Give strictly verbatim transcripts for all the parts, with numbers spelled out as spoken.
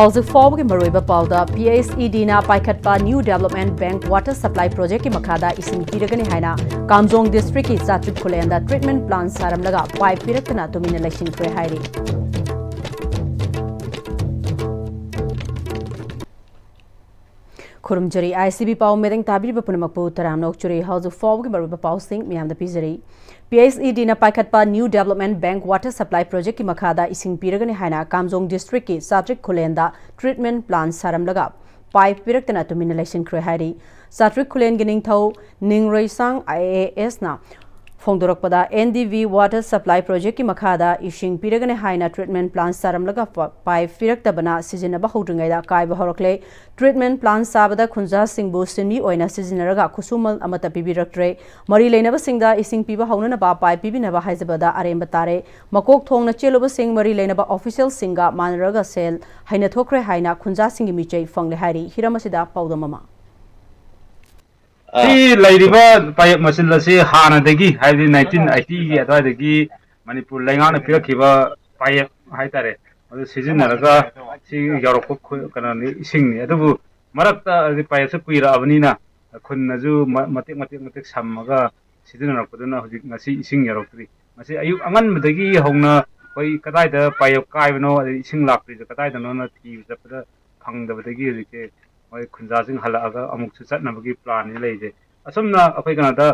ꯍꯧꯖꯤꯛ ꯐꯥꯎꯕꯒꯤ ꯃꯔꯨꯑꯣꯏꯕ ꯄꯥꯎꯗ, ꯄꯤ ꯑꯩꯆ ꯏ ꯗꯤꯅ ꯄꯥꯏꯈꯠꯄ new development bank water supply ꯄ꯭ꯔꯣꯖꯦꯛꯀꯤ ꯃꯈꯥꯗ ꯏꯁꯤꯡ ꯄꯤꯔꯒꯅꯤ ꯍꯥꯏꯅ ꯀꯥꯝꯖꯣꯡ ꯗꯤꯁꯇ꯭ꯔꯤꯛꯀꯤ ꯆꯥꯇ꯭ꯔꯤꯛ ꯈꯨꯂꯦꯟꯗ ꯇ꯭ꯔꯤꯠꯃꯦꯟ ꯄ꯭ꯂꯥꯟ ꯁꯥꯔꯝꯂꯒ ꯄꯥꯏꯞ ꯄꯤꯔꯛꯇꯅ ꯇꯨꯃꯤꯟꯅ ꯂꯩꯁꯤꯟꯈ꯭ꯔꯦ ꯍꯥꯏꯔꯤ꯫ ꯈꯨꯔꯨꯝꯖꯔꯤ꯫ ꯑꯥꯏ ꯁꯤ ꯕꯤ ꯄꯥꯎ ꯃꯦꯗꯪ ꯇꯥꯕꯤꯔꯤꯕ ꯄꯨꯝꯅꯃꯛꯄꯨ ꯇꯔꯥꯝꯅ ꯑꯣꯛꯆꯔꯤ꯫ ꯍꯧꯖꯤꯛ ꯐꯥꯎꯕꯒꯤ ꯃꯔꯨꯑꯣꯏꯕ ꯄꯥꯎꯁꯤꯡ ꯃꯌꯥꯝꯗ ꯄꯤꯖꯔꯤ꯫ ꯄꯤ ꯑꯩꯆ ꯏ ꯗꯤꯅ ꯄꯥꯏꯈꯠꯄ new development bank water supply ꯄ꯭ꯔꯣꯖꯦꯛꯀꯤ ꯃꯈꯥꯗ ꯏꯁꯤꯡ ꯄꯤꯔꯒꯅꯤ ꯍꯥꯏꯅ ꯀꯥꯝꯖꯣꯡ ꯗꯤꯁꯇ꯭ꯔꯤꯛꯀꯤ ꯆꯥꯇ꯭ꯔꯤꯛ ꯈꯨꯂꯦꯟꯗ ꯇ꯭ꯔꯤꯠꯃꯦꯟ ꯄ꯭ꯂꯥꯟ ꯁꯥꯔꯝꯂꯒ ꯄꯥꯏꯞ ꯄꯤꯔꯛꯇꯅ ꯇꯨꯃꯤꯟꯅ ꯂꯩꯁꯤꯟꯈ꯭ꯔꯦ ꯍꯥꯏꯔꯤ꯫ ꯆꯥꯇ꯭ꯔꯤꯛ ꯈꯨꯂꯦꯟꯒꯤ ꯅꯤꯡꯊꯧ ꯅꯤꯡꯔꯣꯏꯁꯥꯡ ꯑꯥꯏ ꯑꯦ ꯑꯦꯁꯅ ꯐꯣꯡꯗꯣꯔꯛꯄꯗ, N D B water supply ꯄ꯭ꯔꯣꯖꯦꯛꯀꯤ ꯃꯈꯥꯗ ꯏꯁꯤꯡ ꯄꯤꯔꯒꯅꯤ ꯍꯥꯏꯅ ꯇ꯭ꯔꯤꯠꯃꯦꯟ ꯄ꯭ꯂꯥꯟ ꯆꯥꯔꯝꯂꯒ ꯄ-, ꯄꯥꯏꯞ ꯄꯤꯔꯛꯇꯕꯅ ꯁꯤꯖꯤꯟꯅꯕ ꯍꯧꯗ꯭ꯔꯤꯉꯩꯗ ꯑꯀꯥꯏꯕ ꯍꯧꯔꯛꯂꯦ꯫ ꯇ꯭ꯔꯤꯠꯃꯦꯟ ꯄ꯭ꯂꯥꯟ ꯆꯥꯕꯗ ꯈꯨꯟꯖꯥꯁꯤꯡꯕꯨ ꯁꯤꯟꯃꯤ ꯑꯣꯏꯅ ꯁꯤꯖꯤꯟꯅꯔꯒ ꯈꯨꯠꯁꯨꯃꯟ ꯑꯃꯠꯇ ꯄꯤꯕꯤꯔꯛꯇ꯭ꯔꯦ꯫ ꯃꯔꯤ ꯂꯩꯅꯕꯁꯤꯡꯗ ꯏꯁꯤꯡ ꯄꯤꯕ ꯍꯧꯅꯅꯕ ꯄꯥꯏꯞ ꯄꯤꯕꯤꯅꯕ ꯍꯥꯏꯖꯕꯗ ꯑꯔꯦꯝꯕ ꯇꯥꯔꯦ꯫ ꯃꯀꯣꯛ ꯊꯣꯡꯅ ꯆꯦꯜꯂꯨꯕꯁꯤꯡ ꯃꯔꯤ ꯂꯩꯅꯕ ꯑꯣꯐꯤꯁꯤꯌꯦꯜꯁꯤꯡꯒ ꯃꯥꯟꯅꯔꯒ ꯁꯦꯜ ꯍꯩꯅ ꯊꯣꯛꯈ꯭ꯔꯦ ꯍꯥꯏꯅ ꯈꯨꯟꯖꯥꯁꯤꯡꯒꯤ ꯃꯤꯆꯩ ꯐꯪꯂꯦ ꯍꯥꯏꯔꯤ꯫ ꯍꯤꯔꯝ ꯑꯁꯤꯗ ꯄꯥꯎꯗꯝ ꯑꯃ꯫ ꯁꯤ ꯂꯩꯔꯤꯕ ꯄꯥꯌꯦꯞ ꯃꯆꯤꯜ ꯑꯁꯤ ꯍꯥꯟꯅꯗꯒꯤ, ꯍꯥꯏꯕꯗꯤ ꯅꯥꯏꯟꯇꯤꯟ ꯑꯩꯠꯇꯤꯒꯤ ꯑꯗꯨꯋꯥꯏꯗꯒꯤ ꯃꯅꯤꯄꯨꯔ ꯂꯩꯉꯥꯛꯅ ꯄꯤꯔꯛꯈꯤꯕ ꯄꯥꯌꯦꯞ ꯍꯥꯏꯇꯥꯔꯦ, ꯑꯗꯨ ꯁꯤꯖꯤꯟꯅꯔꯒ ꯁꯤ ꯌꯧꯔꯛꯄ ꯈꯨ-, ꯀꯩꯅꯣꯅꯤ, ꯏꯁꯤꯡꯅꯤ꯫ ꯑꯗꯨꯕꯨ ꯃꯔꯛꯇ ꯍꯥꯏꯗꯤ ꯄꯥꯌꯦꯞꯁꯦ ꯀꯨꯏꯔꯛꯑꯕꯅꯤꯅ ꯈꯨꯟꯅꯁꯨ ꯃ-, ꯃꯇꯦꯛ ꯃꯇꯦꯛ ꯃꯇꯦꯛ ꯁꯝꯃꯒ ꯁꯤꯖꯤꯟꯅꯔꯛꯄꯗꯨꯅ ꯍꯧꯖꯤꯛ ꯉꯁꯤ ꯏꯁꯤꯡ ꯌꯧꯔꯛꯇ꯭ꯔꯤ꯫ ꯉꯁꯤ ꯑꯌꯨꯛ ꯑꯉꯟꯕꯗꯒꯤ ꯍꯧꯅ ꯑꯩꯈꯣꯏ ꯀꯗꯥꯏꯗ ꯄꯥꯌꯦꯞ ꯀꯥꯏꯕꯅꯣ, ꯑꯗꯩ ꯏꯁꯤꯡ ꯂꯥꯛꯇ꯭ꯔꯤꯁꯦ ꯀꯗꯥꯏꯗꯅꯣꯅ ꯊꯤꯕ ꯆꯠꯄꯗ ꯐꯪꯗꯕꯗꯒꯤ ꯍꯧꯖꯤꯛꯁꯦ ꯃꯣꯏ ꯈꯨꯟꯖꯥꯁꯤꯡ ꯍꯜꯂꯛꯑꯒ ꯑꯃꯨꯛꯁꯨ ꯆꯠꯅꯕꯒꯤ ꯄ꯭ꯂꯥꯟꯅꯤ ꯂꯩꯔꯤꯁꯦ꯫ ꯑꯁꯨꯝꯅ ꯑꯩꯈꯣꯏ ꯀꯩꯅꯣꯗ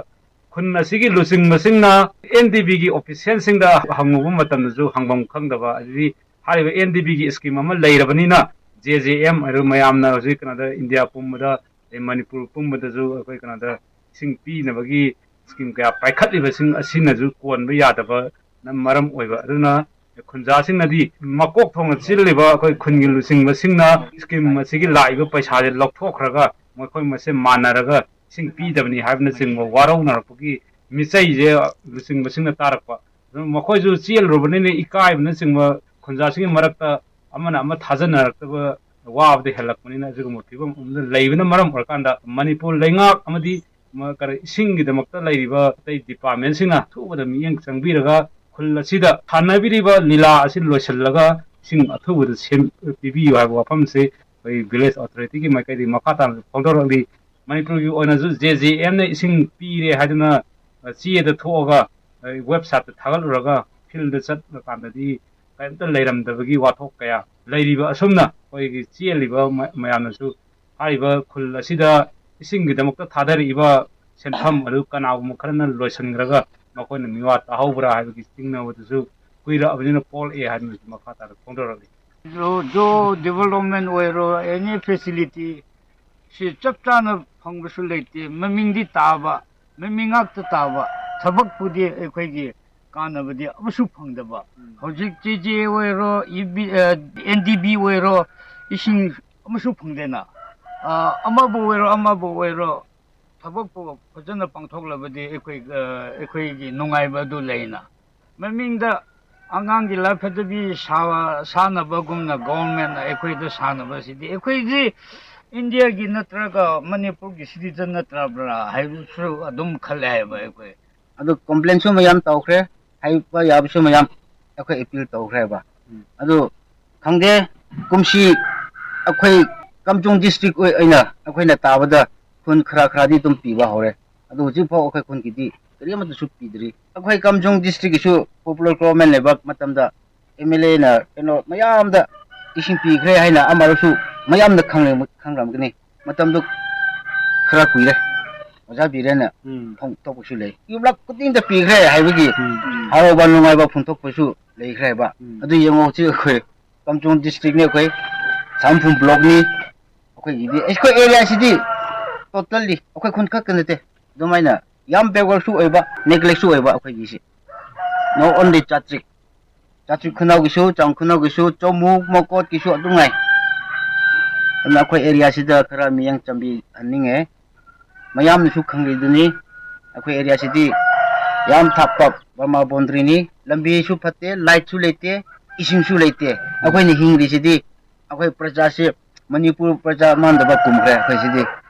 ꯈꯨꯟ ꯑꯁꯤꯒꯤ ꯂꯨꯆꯤꯡꯕꯁꯤꯡꯅ ꯑꯦꯟ ꯗꯤ ꯕꯤꯒꯤ ꯑꯣꯐꯤꯁꯤꯌꯦꯜꯁꯤꯡꯗ ꯍꯪꯉꯨꯕ ꯃꯇꯝꯗꯁꯨ ꯍꯪꯐꯝ ꯈꯪꯗꯕ, ꯑꯗꯨꯗꯤ ꯍꯥꯏꯔꯤꯕ ꯑꯦꯟ ꯗꯤ ꯕꯤꯒꯤ ꯁ꯭ꯀꯤꯝ ꯑꯃ ꯂꯩꯔꯕꯅꯤꯅ, ꯖꯦ ꯖꯦ ꯑꯦꯝ ꯍꯥꯏꯔꯤꯕ ꯃꯌꯥꯝꯅ ꯍꯧꯖꯤꯛ ꯀꯩꯅꯣꯗ ꯏꯟꯗꯤꯌꯥ ꯄꯨꯝꯕꯗ, ꯑꯗꯩ ꯃꯅꯤꯄꯨꯔ ꯄꯨꯝꯕꯗꯁꯨ ꯑꯩꯈꯣꯏ ꯀꯩꯅꯣꯗ ꯏꯁꯤꯡ ꯄꯤꯅꯕꯒꯤ ꯁ꯭ꯀꯤꯝ ꯀꯌꯥ ꯄꯥꯏꯈꯠꯂꯤꯕꯁꯤꯡ ꯑꯁꯤꯅꯁꯨ ꯀꯣꯟꯕ ꯌꯥꯗꯕꯅ ꯃꯔꯝ ꯑꯣꯏꯕ꯫ ꯑꯗꯨꯅ ꯈꯨꯟꯖꯥꯁꯤꯡꯅꯗꯤ ꯃꯀꯣꯛ ꯊꯣꯡꯅ ꯆꯦꯜꯂꯤꯕ ꯑꯩꯈꯣꯏ ꯈꯨꯟꯒꯤ ꯂꯨꯆꯤꯡꯕꯁꯤꯡꯅ ꯁ꯭ꯀꯤꯝ ꯑꯁꯤꯒꯤ ꯂꯥꯛꯏꯕ ꯄꯩꯁꯥꯁꯦ ꯂꯧꯊꯣꯛꯈ꯭ꯔꯒ ꯃꯈꯣꯏ ꯃꯁꯦꯟ ꯃꯥꯟꯅꯔꯒ ꯏꯁꯤꯡ ꯄꯤꯗꯕꯅꯤ ꯍꯥꯏꯕꯅꯆꯤꯡꯕ ꯋꯥꯔꯧꯅꯔꯛꯄꯒꯤ ꯃꯤꯆꯩꯁꯦ ꯂꯨꯆꯤꯡꯕꯁꯤꯡꯅ ꯇꯥꯔꯛꯄ꯫ ꯑꯗꯨꯝ ꯃꯈꯣꯏꯁꯨ ꯆꯦꯜꯂꯨꯔꯕꯅꯤꯅ ꯏꯀꯥꯏꯕꯅꯆꯤꯡꯕ, ꯈꯨꯟꯖꯥꯁꯤꯡꯒꯤ ꯃꯔꯛꯇ ꯑꯃꯅ ꯑꯃ ꯊꯥꯖꯅꯔꯛꯇꯕ ꯋꯥꯕꯗ ꯍꯦꯜꯂꯛꯄꯅꯤꯅ, ꯑꯁꯤꯒꯨꯝꯕ ꯐꯤꯕꯝ ꯑꯃꯗ ꯂꯩꯕꯅ ꯃꯔꯝ ꯑꯣꯏꯔꯀꯥꯟꯗ ꯃꯅꯤꯄꯨꯔ ꯂꯩꯉꯥꯛ ꯑꯃꯗꯤ ꯃ-, ꯀꯔꯤ, ꯏꯁꯤꯡꯒꯤꯗꯃꯛꯇ ꯂꯩꯔꯤꯕ ꯑꯇꯩ ꯗꯤꯄꯥꯔꯠꯃꯦꯟꯁꯤꯡꯅ ꯑꯊꯨꯕꯗ ꯃꯤꯠꯌꯦꯡ ꯆꯪꯕꯤꯔꯒ ꯈꯨꯜ ꯑꯁꯤꯗ ꯁꯥꯟꯅꯕꯤꯔꯤꯕ ꯂꯤꯂꯥ ꯑꯁꯤ ꯂꯣꯏꯁꯤꯜꯂꯒ ꯏꯁꯤꯡ ꯑꯊꯨꯕꯗ ꯁꯦꯝ-, ꯄꯤꯕꯤꯌꯨ ꯍꯥꯏꯕ ꯋꯥꯐꯝꯁꯤ ꯑꯩꯈꯣꯏ village authority ꯒꯤ ꯃꯥꯏꯀꯩꯗꯒꯤ ꯃꯈꯥ ꯇꯥꯅ ꯐꯣꯡꯗꯣꯔꯛꯂꯤ꯫ ꯃꯅꯤꯄꯨꯔꯒꯤ ꯑꯣꯏꯅꯁꯨ J J M ꯅ ꯏꯁꯤꯡ ꯄꯤꯔꯦ ꯍꯥꯏꯗꯨꯅ, ꯑ, ꯆꯦꯗ ꯊꯣꯛꯑꯒ, ꯑ, website ꯇ ꯊꯥꯒꯠꯂꯨꯔꯒ field ꯗ ꯆꯠꯂꯀꯥꯟꯗꯗꯤ ꯀꯔꯤꯝꯇ ꯂꯩꯔꯝꯗꯕꯒꯤ ꯋꯥꯊꯣꯛ ꯀꯌꯥ ꯂꯩꯔꯤꯕ꯫ ꯑꯁꯨꯝꯅ ꯑꯩꯈꯣꯏꯒꯤ ꯆꯦꯜꯂꯤꯕ ꯃ-, ꯃꯌꯥꯝꯅꯁꯨ ꯍꯥꯏꯔꯤꯕ ꯈꯨꯜ ꯑꯁꯤꯗ ꯏꯁꯤꯡꯒꯤꯗꯃꯛꯇ ꯊꯥꯗꯔꯛꯏꯕ ꯁꯦꯟꯐꯝ ꯑꯗꯨ ꯀꯅꯥꯒꯨꯝꯕ ꯈꯔꯅ ꯂꯣꯏꯁꯤꯟꯈ꯭ꯔꯒ ꯃꯈꯣꯏꯅ ꯃꯤꯋꯥ ꯇꯥꯍꯧꯕ꯭ꯔꯥ ꯍꯥꯏꯕꯒꯤ ꯆꯤꯡꯅꯕꯗꯨꯁꯨ ꯀꯨꯏꯔꯛꯑꯕꯅꯤꯅ ꯄꯣꯛꯂꯛꯑꯦ ꯍꯥꯏꯗꯨꯅꯁꯨ ꯃꯈꯥ ꯇꯥꯅ ꯐꯣꯡꯗꯣꯔꯛꯂꯤ꯫ ꯖꯣ, ꯖꯣ development ꯑꯣꯏꯔꯣ, any facility ꯁꯤ ꯆꯞ ꯆꯥꯅ ꯐꯪꯕꯁꯨ ꯂꯩꯇꯦ꯫ ꯃꯃꯤꯡꯗꯤ ꯇꯥꯕ, ꯃꯃꯤꯡ ꯉꯥꯛꯇ ꯇꯥꯕ, ꯊꯕꯛꯄꯨꯗꯤ ꯑꯩꯈꯣꯏꯒꯤ ꯀꯥꯟꯅꯕꯗꯤ ꯑꯃꯁꯨ ꯐꯪꯗꯕ꯫ ꯎꯝ꯫ ꯍꯧꯖꯤꯛ J J ꯑꯣꯏꯔꯣ, E B, ꯑ, N D B ꯑꯣꯏꯔꯣ, ꯏꯁꯤꯡ ꯑꯃꯁꯨ ꯐꯪꯗꯦꯅ꯫ ꯑ, ꯑꯃꯕꯨ ꯑꯣꯏꯔꯣ, ꯑꯃꯕꯨ ꯑꯣꯏꯔꯣ, ꯊꯕꯛꯄꯨ ꯐꯖꯅ ꯄꯥꯡꯊꯣꯛꯂꯕꯗꯤ ꯑꯩꯈꯣꯏ, ꯑ, ꯑꯩꯈꯣꯏꯒꯤ ꯅꯨꯡꯉꯥꯏꯕ ꯑꯗꯨ ꯂꯩꯅ꯫ ꯃꯃꯤꯡꯗ ꯑꯉꯥꯡꯒꯤ ꯂꯥꯏꯐꯗꯕꯤ ꯁꯥ-, ꯁꯥꯟꯅꯕꯒꯨꯝꯅ government ꯅ ꯑꯩꯈꯣꯏꯗ ꯁꯥꯟꯅꯕꯁꯤꯗꯤ, ꯑꯩꯈꯣꯏꯗꯤ ꯏꯟꯗꯤꯌꯥꯒꯤ ꯅꯠꯇ꯭ꯔꯒ ꯃꯅꯤꯄꯨꯔꯒꯤ citizen ꯅꯠꯇ꯭ꯔꯕ꯭ꯔꯥ ꯍꯥꯏꯕꯁꯨ ꯑꯗꯨꯝ ꯈꯜꯂꯦ ꯍꯥꯏꯕ ꯑꯩꯈꯣꯏ꯫ ꯑꯗꯨ complain ꯁꯨ ꯃꯌꯥꯝ ꯇꯧꯈ꯭ꯔꯦ, ꯍꯥꯏꯕ ꯌꯥꯕꯁꯨ ꯃꯌꯥꯝ ꯑꯩꯈꯣꯏ appeal ꯇꯧꯈ꯭ꯔꯦꯕ꯫ ꯎꯝ꯫ ꯑꯗꯨ ꯈꯪꯗꯦ, ꯀꯨꯝꯁꯤ ꯑꯩꯈꯣꯏ ꯀꯥꯝꯖꯣꯡ district ꯑꯣꯏ-, ꯑꯣꯏꯅ ꯑꯩꯈꯣꯏꯅ ꯇꯥꯕꯗ ꯈꯨꯟ ꯈꯔ ꯈꯔꯗꯤ ꯑꯗꯨꯝ ꯄꯤꯕ ꯍꯧꯔꯦ꯫ ꯑꯗꯨ ꯍꯧꯖꯤꯛ ꯐꯥꯎ ꯑꯩꯈꯣꯏ ꯈꯨꯟꯒꯤꯗꯤ ꯀꯔꯤꯃꯠꯇꯁꯨ ꯄꯤꯗ꯭ꯔꯤ꯫ ꯑꯩꯈꯣꯏ ꯀꯥꯝꯖꯣꯡ district ꯀꯤꯁꯨ popular government ꯂꯩꯕ ꯃꯇꯝꯗ M L A ꯅ ꯀꯩꯅꯣ ꯃꯌꯥꯝꯗ ꯏꯁꯤꯡ ꯄꯤꯈ꯭ꯔꯦ ꯍꯥꯏꯅ ꯑꯃꯔꯁꯨ ꯃꯌꯥꯝꯅ ꯈꯪꯂꯝ-, ꯈꯪꯂꯝꯒꯅꯤ꯫ ꯃꯇꯝꯗꯨ ꯈꯔ ꯀꯨꯏꯔꯦ꯫ ꯑꯣꯖꯥ ꯕꯤꯔꯦꯟꯅ ꯎꯝ꯫ ꯐꯣꯡꯗꯣꯛꯄꯁꯨ ꯂꯩ꯫ ꯌꯨꯝꯂꯛ ꯈꯨꯗꯤꯡꯗ ꯄꯤꯈ꯭ꯔꯦ ꯍꯥꯏꯕꯒꯤ ꯎꯝ꯫ ꯍꯔꯥꯎꯕ ꯅꯨꯡꯉꯥꯏꯕ ꯐꯣꯡꯗꯣꯛꯄꯁꯨ ꯂꯩꯈ꯭ꯔꯦꯕ꯫ ꯎꯝ꯫ ꯑꯗꯨ ꯌꯦꯡꯉꯣ, ꯍꯧꯖꯤꯛ ꯑꯩꯈꯣꯏ ꯀꯥꯝꯖꯣꯡ district ꯅꯤ, ꯑꯩꯈꯣꯏ ꯁꯥꯝꯐꯨ block ꯅꯤ꯫ ꯑꯩꯈꯣꯏꯒꯤꯗꯤ, ꯑꯩꯈꯣꯏ area ꯁꯤꯗꯤ totally ꯑꯩꯈꯣꯏ ꯈꯨꯟ ꯈꯛꯇ ꯅꯠꯇꯦ, ꯑꯗꯨꯃꯥꯏꯅ ꯌꯥꯝ backward ꯁꯨ ꯑꯣꯏꯕ, neglect ꯁꯨ ꯑꯣꯏꯕ ꯑꯩꯈꯣꯏꯒꯤꯁꯤ꯫ Not only ꯆꯥꯇ꯭ꯔꯤꯛ, ꯆꯥꯇ꯭ꯔꯤꯛ ꯈꯨꯅꯧꯒꯤꯁꯨ, ꯆꯥꯡ ꯈꯨꯅꯧꯒꯤꯁꯨ, ꯆꯣꯃꯨ, ꯃꯀꯣꯠꯀꯤꯁꯨ ꯑꯗꯨꯝ ꯉꯥꯏ꯫ ꯑꯗꯨꯅ ꯑꯩꯈꯣꯏ area ꯁꯤꯗ ꯈꯔ ꯃꯤꯠꯌꯦꯡ ꯆꯪꯕꯤꯍꯟꯅꯤꯡꯉꯦ꯫ ꯃꯌꯥꯝꯅꯁꯨ ꯈꯪꯂꯤꯗꯨꯅꯤ, ꯑꯩꯈꯣꯏ area ꯁꯤꯗꯤ ꯌꯥꯝ ꯊꯥꯞꯄ ꯕꯔꯃꯥ boundary ꯅꯤ꯫ ꯂꯝꯕꯤꯁꯨ ꯐꯠꯇꯦ, light ꯁꯨ ꯂꯩꯇꯦ, ꯏꯁꯤꯡꯁꯨ ꯂꯩꯇꯦ꯫ ꯑꯩꯈꯣꯏꯅ ꯍꯤꯡꯂꯤꯁꯤꯗꯤ ꯑꯩꯈꯣꯏ ꯄ꯭ꯔꯖꯥꯁꯦ ꯃꯅꯤꯄꯨꯔ ꯄ꯭ꯔꯖꯥ ꯃꯥꯟꯗꯕ ꯀꯨꯝꯈ꯭ꯔꯦ ꯑꯩꯈꯣꯏ ꯁꯤꯗꯤ꯫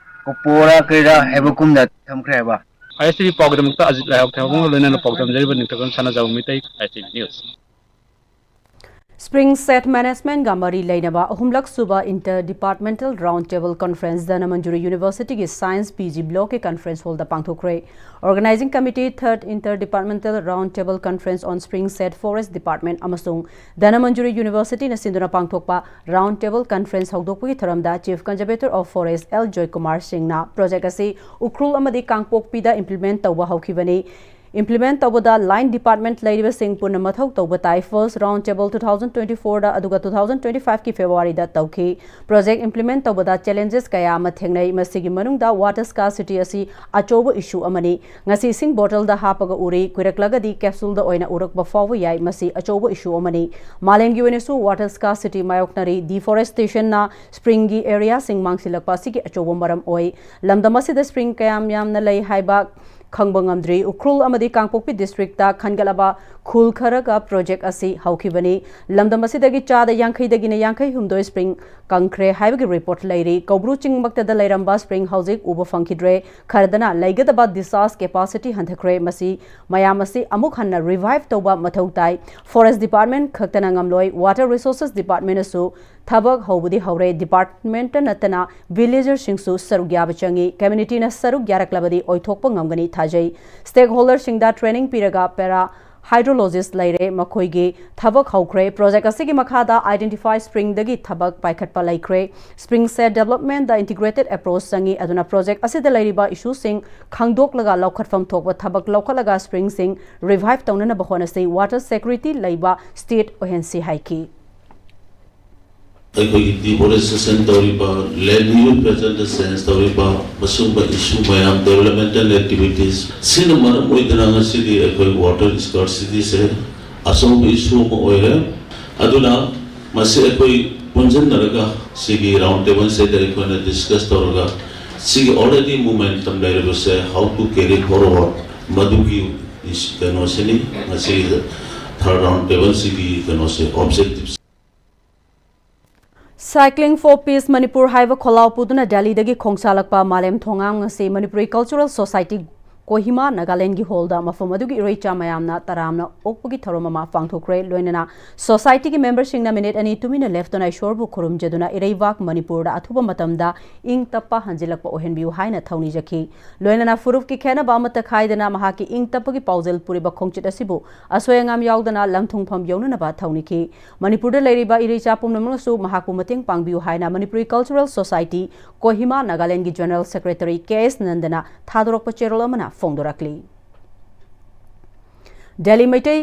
ꯀꯣꯄꯣꯔꯥ ꯀꯔꯤꯔꯥ ꯍꯥꯏꯕ ꯀꯨꯝꯅ ꯊꯝꯈ꯭ꯔꯦ ꯍꯥꯏꯕ꯫ I S T V ꯄꯥꯎꯒꯤꯗꯃꯛꯇ Ajit ꯂꯥꯏꯍꯥꯎ ꯊꯦꯝꯕꯒ ꯂꯣꯏꯅꯅ ꯄꯥꯎ ꯇꯝꯖꯔꯤꯕ ꯅꯤꯡꯊꯧꯖꯝ ꯁꯅꯥꯖꯥꯎꯕ Meitei, I S T V News꯫ Spring Shed Management ꯒ ꯃꯔꯤ ꯂꯩꯅꯕ ꯑꯍꯨꯝꯂꯛ ꯁꯨꯕ Inter Departmental Round Table Conference Dhanamanjuri University ꯒꯤ Science P G Block ꯀꯤ Conference Hall the ꯄꯥꯡꯊꯣꯛꯈ꯭ꯔꯦ꯫ Organizing Committee Third Inter Departmental Round Table Conference on Spring Shed Forest Department ꯑꯃꯁꯨꯡ Dhanamanjuri University ꯅ ꯁꯤꯟꯗꯨꯅ ꯄꯥꯡꯊꯣꯛꯄ Round Table Conference ꯍꯧꯗꯣꯛꯄꯒꯤ ꯊꯧꯔꯝꯗ Chief Conservator of Forest L Joykumar Singh ꯅ project ꯑꯁꯤ ꯎꯈ꯭ꯔꯨꯜ ꯑꯃꯗꯤ ꯀꯥꯡꯄꯣꯛꯄꯤꯗ implement ꯇꯧꯕ ꯍꯧꯈꯤꯕꯅꯤ꯫ Implement ꯇꯧꯕꯗ line department ꯂꯩꯔꯤꯕꯁꯤꯡ ꯄꯨꯟꯅ ꯃꯊꯧ ꯇꯧꯕ ꯇꯥꯏ꯫ First Round Table two thousand twenty-four ꯗ ꯑꯗꯨꯒ two thousand twenty-five ꯀꯤ February ꯗ ꯇꯧꯈꯤ꯫ Project implement ꯇꯧꯕꯗ challenges ꯀꯌꯥ ꯑꯃ ꯊꯦꯡꯅꯩ꯫ ꯃꯁꯤꯒꯤ ꯃꯅꯨꯡꯗ water scarcity ꯑꯁꯤ ꯑꯆꯧꯕ issue ꯑꯃꯅꯤ꯫ ꯉꯁꯤ ꯏꯁꯤꯡ bottle ꯗ ꯍꯥꯞꯄꯒ ꯎꯔꯤ, ꯀꯨꯏꯔꯛꯂꯒꯗꯤ capsule ꯗ ꯑꯣꯏꯅ ꯎꯔꯛꯄ ꯐꯥꯎꯕ ꯌꯥꯏ꯫ ꯃꯁꯤ ꯑꯆꯧꯕ issue ꯑꯃꯅꯤ꯫ ꯃꯥꯂꯦꯝꯒꯤ ꯑꯣꯏꯅꯁꯨ water scarcity ꯃꯥꯌꯣꯛꯅꯔꯤ꯫ Deforestation ꯅ spring ꯒꯤ area ꯁꯤꯡ ꯃꯥꯡꯁꯤꯜꯂꯛꯄ ꯑꯁꯤꯒꯤ ꯑꯆꯧꯕ ꯃꯔꯝ ꯑꯣꯏ꯫ ꯂꯝꯗꯝ ꯑꯁꯤꯗ spring ꯀꯌꯥꯝ ꯌꯥꯝꯅ ꯂꯩ ꯍꯥꯏꯕ ꯈꯪꯕ ꯉꯝꯗ꯭ꯔꯤ꯫ ꯎꯈ꯭ꯔꯨꯜ ꯑꯃꯗꯤ ꯀꯥꯡꯄꯣꯛꯄꯤ district ꯇ ꯈꯟꯒꯠꯂꯕ ꯈꯨꯜ ꯈꯔꯒ project ꯑꯁꯤ ꯍꯧꯈꯤꯕꯅꯤ꯫ ꯂꯝꯗꯝ ꯑꯁꯤꯗꯒꯤ ꯆꯥꯗ ꯌꯥꯡꯈꯩꯗꯒꯤꯅ ꯌꯥꯡꯈꯩ ꯍꯨꯝꯗꯣꯏ spring ꯀꯪꯈ꯭ꯔꯦ ꯍꯥꯏꯕꯒꯤ report ꯂꯩꯔꯤ꯫ ꯀꯧꯕ꯭ꯔꯨ ꯆꯤꯡꯃꯛꯇꯗ ꯂꯩꯔꯝꯕ spring ꯍꯧꯖꯤꯛ ꯎꯕ ꯐꯪꯈꯤꯗ꯭ꯔꯦ꯫ ꯈꯔꯗꯅ ꯂꯩꯒꯗꯕ discharge capacity ꯍꯟꯊꯈ꯭ꯔꯦ꯫ ꯃꯁꯤ ꯃꯌꯥꯝ ꯑꯁꯤ ꯑꯃꯨꯛ ꯍꯟꯅ revive ꯇꯧꯕ ꯃꯊꯧ ꯇꯥꯏ꯫ Forest Department ꯈꯛꯇꯅ ꯉꯝꯂꯣꯏ꯫ Water Resources Department ꯅꯁꯨ ꯊꯕꯛ ꯍꯧꯕꯗꯤ ꯍꯧꯔꯦ꯫ Department ꯇ ꯅꯠꯇꯅ villager ꯁꯤꯡꯁꯨ ꯁꯔꯨꯛ ꯌꯥꯕ ꯆꯪꯏ꯫ Community ꯅ ꯁꯔꯨꯛ ꯌꯥꯔꯛꯂꯕꯗꯤ ꯑꯣꯏꯊꯣꯛꯄ ꯉꯝꯒꯅꯤ ꯊꯥꯖꯩ꯫ Stakeholder ꯁꯤꯡꯗ training ꯄꯤꯔꯒ para hydrologist ꯂꯩꯔꯦ꯫ ꯃꯈꯣꯏꯒꯤ ꯊꯕꯛ ꯍꯧꯈ꯭ꯔꯦ꯫ Project ꯑꯁꯤꯒꯤ ꯃꯈꯥꯗ identify spring ꯗꯒꯤ ꯊꯕꯛ ꯄꯥꯏꯈꯠꯄ ꯂꯩꯈ꯭ꯔꯦ꯫ Spring Shed Development ꯗ integrated approach ꯆꯪꯏ꯫ ꯑꯗꯨꯅ project ꯑꯁꯤꯗ ꯂꯩꯔꯤꯕ issue ꯁꯤꯡ ꯈꯪꯗꯣꯛꯂꯒ ꯂꯧꯈꯠꯐꯝ ꯊꯣꯛꯄ ꯊꯕꯛ ꯂꯧꯈꯠꯂꯒ spring ꯁꯤꯡ revive ꯇꯧꯅꯅꯕ ꯍꯣꯠꯅꯁꯤ꯫ Water security ꯂꯩꯕ state ꯑꯣꯏꯍꯟꯁꯤ ꯍꯥꯏꯈꯤ꯫ ꯑꯩꯈꯣꯏꯒꯤ deforestation ꯇꯧꯔꯤꯕ, land use pattern ꯗ change ꯇꯧꯔꯤꯕ, ꯃꯁꯤꯒꯨꯝꯕ issue ꯃꯌꯥꯝ, developmental activities ꯁꯤꯅ ꯃꯔꯝ ꯑꯣꯏꯗꯨꯅ ꯉꯁꯤꯗꯤ ꯑꯩꯈꯣꯏ water scarcity ꯁꯦ ꯑꯆꯧꯕ issue ꯑꯃ ꯑꯣꯏꯔꯦ꯫ ꯑꯗꯨꯅ ꯃꯁꯤ ꯑꯩꯈꯣꯏ ꯄꯨꯟꯁꯤꯟꯅꯔꯒ ꯁꯤꯒꯤ round table ꯁꯤꯗ ꯑꯩꯈꯣꯏꯅ discuss ꯇꯧꯔꯒ ꯁꯤꯒꯤ already momentum ꯂꯩꯔꯤꯕꯁꯦ how to carry forward, ꯃꯗꯨꯒꯤ ꯀꯩꯅꯣꯁꯤꯅꯤ ꯉꯁꯤ third round table ꯁꯤꯒꯤ ꯀꯩꯅꯣꯁꯦ, objective꯫ Cycling for Peace Manipur ꯍꯥꯏꯕ ꯈꯣꯜꯂꯥꯎ ꯄꯨꯗꯨꯅ ꯗꯦꯜꯂꯤꯗꯒꯤ ꯈꯣꯡꯁꯥꯜꯂꯛꯄ ꯃꯥꯂꯦꯝ ꯊꯣꯉꯥꯝ ꯉꯁꯤ ꯃꯅꯤꯄꯨꯔꯤ Cultural Society ꯀꯣꯍꯤꯃꯥ ꯅꯥꯒꯥꯂꯦꯟꯒꯤ ꯍꯣꯜꯗ ꯃꯐꯝ ꯑꯗꯨꯒꯤ ꯏꯔꯩꯆꯥ ꯃꯌꯥꯝꯅ ꯇꯔꯥꯝꯅ ꯑꯣꯛꯄꯒꯤ ꯊꯧꯔꯝ ꯑꯃ ꯄꯥꯡꯊꯣꯛꯈ꯭ꯔꯦ꯫ ꯂꯣꯏꯅꯅ ꯁꯣꯁꯥꯏꯇꯤꯒꯤ ꯃꯦꯝꯕꯔꯁꯤꯡꯅ ꯃꯤꯅꯤꯠ ꯑꯅꯤ ꯇꯨꯃꯤꯟꯅ ꯂꯦꯞꯇꯨꯅ ꯏꯁꯣꯔꯕꯨ ꯈꯨꯔꯨꯝꯖꯗꯨꯅ ꯏꯔꯩꯕꯥꯛ ꯃꯅꯤꯄꯨꯔꯗ ꯑꯊꯨꯕ ꯃꯇꯝꯗ ꯏꯪ ꯇꯞꯄ ꯍꯟꯖꯤꯜꯂꯛꯄ ꯑꯣꯏꯍꯟꯕꯤꯌꯨ ꯍꯥꯏꯅ ꯊꯧꯅꯤꯖꯈꯤ꯫ ꯂꯣꯏꯅꯅ ꯐꯨꯔꯨꯞꯀꯤ ꯈꯦꯟꯅꯕ ꯑꯃꯠꯇ ꯈꯥꯏꯗꯅ ꯃꯍꯥꯛꯀꯤ ꯏꯪ ꯇꯞꯄꯒꯤ ꯄꯥꯎꯖꯦꯜ ꯄꯨꯔꯤꯕ ꯈꯣꯡꯆꯠ ꯑꯁꯤꯕꯨ ꯑꯁꯣꯏ ꯑꯉꯥꯝ ꯌꯥꯎꯗꯅ ꯂꯝꯊꯨꯡꯐꯝ ꯌꯧꯅꯅꯕ ꯊꯧꯅꯤꯈꯤ꯫ ꯃꯅꯤꯄꯨꯔꯗ ꯂꯩꯔꯤꯕ ꯏꯔꯩꯆꯥ ꯄꯨꯝꯅꯃꯛꯅꯁꯨ ꯃꯍꯥꯛꯄꯨ ꯃꯇꯦꯡ ꯄꯥꯡꯕꯤꯌꯨ ꯍꯥꯏꯅ ꯃꯅꯤꯄꯨꯔꯤ ꯀꯜꯆꯔꯦꯜ ꯁꯣꯁꯥꯏꯇꯤ ꯀꯣꯍꯤꯃꯥ ꯅꯥꯒꯥꯂꯦꯟꯒꯤ ꯖꯦꯅꯔꯦꯜ ꯁꯦꯀ꯭ꯔꯦꯇꯔꯤ ꯀꯦ ꯑꯦꯁ ꯅꯟꯗꯅ ꯊꯥꯗꯣꯔꯛꯄ ꯆꯦꯔꯣꯜ ꯑꯃꯅ ꯐꯣꯡꯗꯣꯔꯛꯂꯤ꯫ ꯗꯦꯜꯂꯤ ꯃꯩꯇꯩ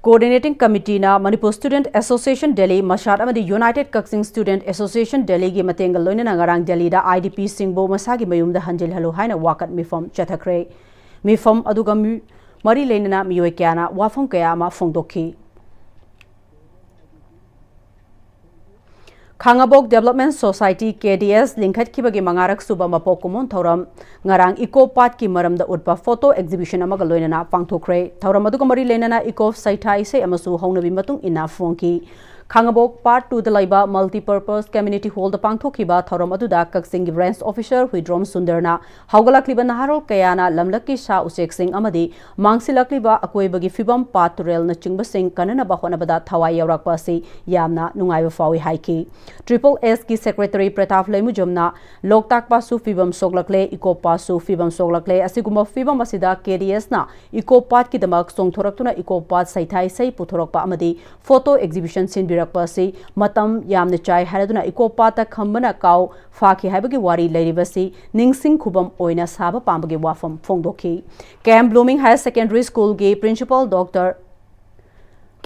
ꯀꯣꯑꯣꯔꯗꯤꯅꯦꯇꯤꯡ ꯀꯃꯤꯇꯤꯅ ꯃꯅꯤꯄꯨꯔ ꯁ꯭ꯇꯨꯗꯦꯟꯠ ꯑꯦꯁꯣꯁꯤꯌꯦꯁꯟ ꯗꯦꯜꯂꯤ, ꯃꯁꯥꯠ ꯑꯃꯗꯤ ꯌꯨꯅꯥꯏꯇꯦꯗ ꯀꯛꯆꯤꯡ ꯁ꯭ꯇꯨꯗꯦꯟꯠ ꯑꯦꯁꯣꯁꯤꯌꯦꯁꯟ ꯗꯦꯜꯂꯤꯒꯤ ꯃꯇꯦꯡꯒ ꯂꯣꯏꯅꯅ ꯉꯔꯥꯡ ꯗꯦꯜꯂꯤꯗ ꯑꯥꯏ ꯗꯤ ꯄꯤꯁꯤꯡꯕꯨ ꯃꯁꯥꯒꯤ ꯃꯌꯨꯝꯗ ꯍꯟꯖꯤꯜꯍꯜꯂꯨ ꯍꯥꯏꯅ ꯋꯥꯀꯠ ꯃꯤꯐꯝ ꯆꯠꯊꯈ꯭ꯔꯦ꯫ ꯃꯤꯐꯝ ꯑꯗꯨꯒ ꯃꯤ-, ꯃꯔꯤ ꯂꯩꯅꯅ ꯃꯤꯑꯣꯏ ꯀꯌꯥꯅ ꯋꯥꯐꯝ ꯀꯌꯥ ꯑꯃ ꯐꯣꯡꯗꯣꯛꯈꯤ꯫ ꯈꯥꯉꯕꯣꯛ ꯗꯦꯕꯂꯞꯃꯦꯟ ꯁꯣꯁꯥꯏꯇꯤ, ꯀꯦ ꯗꯤ ꯑꯦꯁ, ꯂꯤꯡꯈꯠꯈꯤꯕꯒꯤ ꯃꯉꯥꯔꯛ ꯁꯨꯕ ꯃꯄꯣꯛ ꯀꯨꯝꯑꯣꯟ ꯊꯧꯔꯝ ꯉꯔꯥꯡ ꯏꯀꯣ ꯄꯥꯠꯀꯤ ꯃꯔꯝꯗ ꯎꯠꯄ ꯐꯣꯇꯣ ꯑꯦꯛꯖꯤꯕꯤꯁꯟ ꯑꯃꯒ ꯂꯣꯏꯅꯅ ꯄꯥꯡꯊꯣꯛꯈ꯭ꯔꯦ꯫ ꯊꯧꯔꯝ ꯑꯗꯨꯒ ꯃꯔꯤ ꯂꯩꯅꯅ ꯏꯀꯣ ꯁꯩꯊꯥ ꯏꯁꯩ ꯑꯃꯁꯨ ꯍꯧꯅꯕꯤ ꯃꯇꯨꯡ ꯏꯟꯅ ꯐꯣꯡꯈꯤ꯫ ꯈꯥꯉꯕꯣꯛ ꯄꯥꯔꯠ ꯇꯨꯗ ꯂꯩꯕ ꯃꯜꯇꯤꯄꯔꯄꯁ ꯀꯝꯃ꯭ꯌꯨꯅꯤꯇꯤ ꯍꯣꯜꯗ ꯄꯥꯡꯊꯣꯛꯈꯤꯕ ꯊꯧꯔꯝ ꯑꯗꯨꯗ ꯀꯛꯆꯤꯡꯒꯤ ꯔꯦꯟꯖ ꯑꯣꯐꯤꯁꯔ ꯍꯨꯏꯗ꯭ꯔꯣꯝ ꯁꯨꯟꯗꯔꯅ ꯍꯧꯒꯠꯂꯛꯂꯤꯕ ꯅꯍꯥꯔꯣꯜ ꯀꯌꯥꯅ ꯂꯝꯂꯛꯀꯤ ꯁꯥ ꯎꯆꯦꯛꯁꯤꯡ ꯑꯃꯗꯤ ꯃꯥꯡꯁꯤꯜꯂꯛꯂꯤꯕ ꯑꯀꯣꯏꯕꯒꯤ ꯐꯤꯕꯝ, ꯄꯥꯠ ꯇꯨꯔꯦꯜꯅꯆꯤꯡꯕꯁꯤꯡ ꯀꯟꯅꯅꯕ ꯍꯣꯠꯅꯕꯗ ꯊꯋꯥꯏ ꯌꯥꯎꯔꯛꯄ ꯑꯁꯤ ꯌꯥꯝꯅ ꯅꯨꯡꯉꯥꯏꯕ ꯐꯥꯎꯏ ꯍꯥꯏꯈꯤ꯫ ꯇ꯭ꯔꯤꯄꯜ ꯑꯦꯁꯀꯤ ꯁꯦꯀ꯭ꯔꯦꯇꯔꯤ ꯄ꯭ꯔꯇꯥꯞ ꯂꯩꯃꯨꯖꯝꯅ ꯂꯣꯛꯇꯥꯛ ꯄꯥꯠꯁꯨ ꯐꯤꯕꯝ ꯁꯣꯛꯂꯛꯂꯦ, ꯏꯀꯣ ꯄꯥꯠꯁꯨ ꯐꯤꯕꯝ ꯁꯣꯛꯂꯛꯂꯦ, ꯑꯁꯤꯒꯨꯝꯕ ꯐꯤꯕꯝ ꯑꯁꯤꯗ ꯀꯦ ꯗꯤ ꯑꯦꯁꯅ ꯏꯀꯣ ꯄꯥꯠꯀꯤꯗꯃꯛ ꯆꯣꯡꯊꯣꯔꯛꯇꯨꯅ ꯏꯀꯣ ꯄꯥꯠ ꯁꯩꯊꯥ ꯏꯁꯩ ꯄꯨꯊꯣꯔꯛꯄ ꯑꯃꯗꯤ ꯐꯣꯇꯣ ꯑꯦꯛꯖꯤꯕꯤꯁꯟ ꯁꯤꯟꯕꯤꯔꯛꯄ ꯑꯁꯤ ꯃꯇꯝ ꯌꯥꯝꯅ ꯆꯥꯏ ꯍꯥꯏꯔꯗꯨꯅ ꯏꯀꯣ ꯄꯥꯠꯇ ꯈꯝꯕꯅ ꯀꯥꯎ ꯐꯥꯈꯤ ꯍꯥꯏꯕꯒꯤ ꯋꯥꯔꯤ ꯂꯩꯔꯤꯕꯁꯤ ꯅꯤꯡꯁꯤꯡ ꯈꯨꯕꯝ ꯑꯣꯏꯅ ꯁꯥꯕ ꯄꯥꯝꯕꯒꯤ ꯋꯥꯐꯝ ꯐꯣꯡꯗꯣꯛꯈꯤ꯫ ꯀꯦꯝ ꯕ꯭ꯂꯨꯃꯤꯡ ꯍꯥꯌꯔ ꯁꯦꯀꯦꯟꯗꯔꯤ ꯁ꯭ꯀꯨꯜꯒꯤ ꯄ꯭ꯔꯤꯟꯁꯤꯄꯥꯜ ꯗꯣꯛꯇꯔ